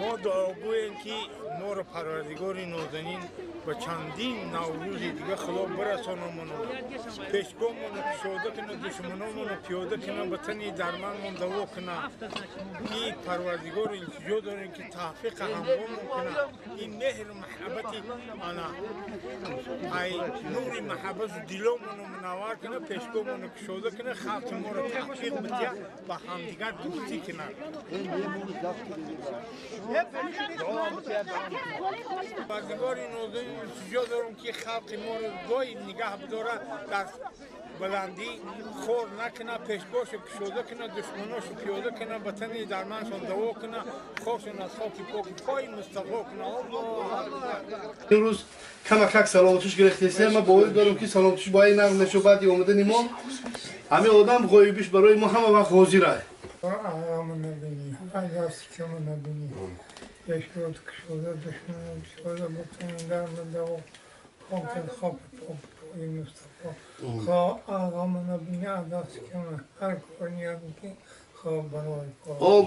Мо дуогӯем, ки моро Парвардигори нозанин ба чандин Наврӯзи дига Худо бирасонамону пешгоҳмоно кушода кина, душманомоно пиёда кина, ба тани дарманмон даво кина. Ин Парвардигор илтиҷо дорем, ки тавфиқа ҳамгомон кина. Ин меҳру маҳаббати ана ай нури маҳаббату диломоно мунаввар кина, пешгоҳмоно кушода кина, халқи моро тавфиқ бития, ба ҳамдигар дӯстӣ кина. Парвардигори нозанин илтиҷо дорем, ки халқи моро доим нигаҳ бидора, дар баландӣ хор накуна, пешгоҳшо кушода куна, душманошо пиёда куна, ба тани дарманшон даво куна, хокшон аз хоки поки пои Мустафо куна. Имрӯз камакак саломатиш гирифтеста. Ман боварӣ дорам, ки саломатиш бояд нағз мешуд. Баъди омадани мо ҳамин одам ғоибиш барои мо ҳама вақт ҳозир аст. Ағамы набинӣ, дастикамы набинӣ, пешгоҳ кушода, душмано кушода, ба тани дарма даво, хоки хок пок пои Мустафо. Хоҳ ағамы набинӣ, дастикамы ҳар кор ният ки хоҳ барои кор.